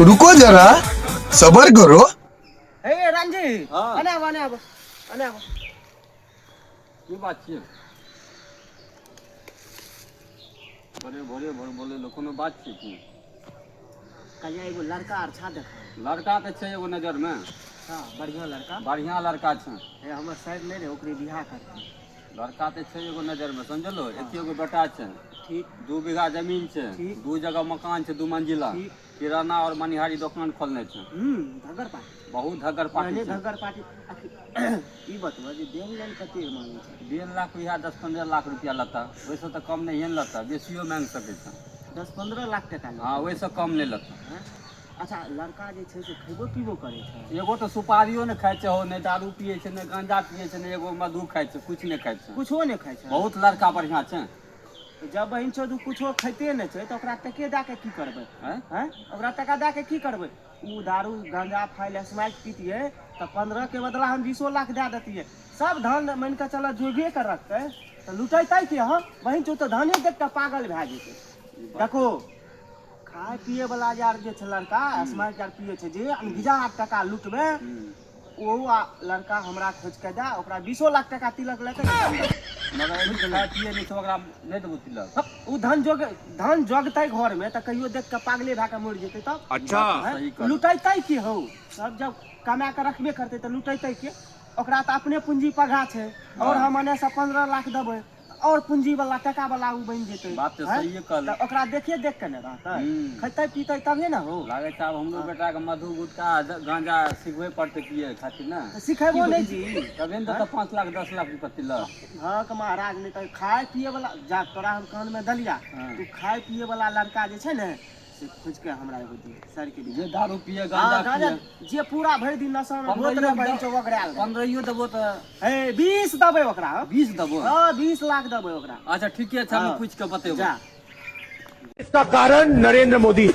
रुको जरा, सबर करो। हे रामजी। हाँ। अने आबो, अने आबो, अने आबो। की बात छियै? भोरे भोरे भोर बोले लो, कोनो बात छै की? कहिया एगो लड़का आर छा देखा। लड़का तऽ छै एगो नजर मे। हाँ, बढ़िया लड़का? बढ़िया लड़का छै। हे, हमर साइड नहि रहे, ओकरे बियाह करते। लड़का तऽ छै एगो नजर मे, समझलो? एके गो बेटा छै। ठीक। 2 बीघा जमीन छै। ठीक। दू जगह मकान छै, दू मंजिला। ठीक। किराना और मनिहारी दोकान खोलने छै। धगर पार्टी। बहुत धग्गर पार्टी पहले छै। धगर पार्टी। आखिर ई बतबऽ जे देन लेन कते मांगै छै? 1.5 लाख, इएह 10-15 लाख रुपया लेता। ओहिसँ तऽ कम नहिए ने लेता, बेसियो मांगि सकै छै। 10-15 लाख टका लेतै? हँ, ओहिसँ कम नहि लेता। हैं? अच्छा, लड़का जे छै से खेबो पीबो करै छै? एगो तऽ सुपारियो नहि खाइ छै हो, नहि दारू पियै छै, नहि गांजा पियै छै, नहि एगो मधु खाइ छै, कुछ नहि खाइ छै। कुछो नहि खाइ छै? बहुत लड़का बढ़िआँ छै। तऽ जब बहिन चोद कुछो खाइते नहि छै, तऽ ओकरा टके दए के की करबै? आँय? हैं, ओकरा टका दए के की करबै? ओ दारू गांजा फाइल स्मैक पीतियै तऽ 15 के बदला हम 20 लाख दए देतियै। सब धन मानि कऽ चलऽ जोगे के रखतै तऽ लुटेतै के? हँ बहिन चोद, तऽ धने देख कऽ पागल भए जेतै। देखो, खाय पिए वाला यार जे छै लड़का, स्मैक यार पिए छै, जे अनगिजा टका लुटबै, ओ लड़का हमरा खोज के दे। ओकरा 20 लाख टका तिलक लेतै। मगर एहि खाय पियै नहि छै, ओकरा नहि देबो तिलक? ओ धन जोग, धन जोगतै घर में तऽ कहियो देख के पागले भए के मरि जेतै तब। अच्छा। सही कहलौ। लुटेतै के हौ? सब जब कमा के रखबे करतै तऽ लुटेतै के? ओकरा तऽ अपने पूंजी पघा छै और हम एने से 15 लाख देबै, और पूंजी वाला, टका वाला ओ बनि जेतै। बात तऽ हैं? सहिए कहलौ। तऽ ओकरा देखे देख के ने रहतै। खेतै पीतै तबे ने हो। लागै छै आब हमरो बेटाके मधु, गुटखा, गांजा सिखबै पड़तै पियै खातिर ने। तऽ सिखेबो नहि जी। तबे ने देतै 5 लाख, 10 लाख रुपया तिलक। हाँ के महाराज, नहि तऽ खाय पिए वाला जा, तोरा हम कान में दलिया। तू खाय पिए वाला लड़का जे छै ने से खोज के हमरा एगो दे सर के जे दारू पिए, गांजा गांजा पिए। जे पूरा भरि दिन नशा में होत रहे, बहिन चो ओकरा। पंद्रहियो देबो तऽ? हे, 20 देबै ओकरा। 20 देबो? हाँ, 20 लाख देबै ओकरा। अच्छा, ठीके छै, हम पूछि के बतेबो। जा। इसका कारण नरेंद्र मोदी।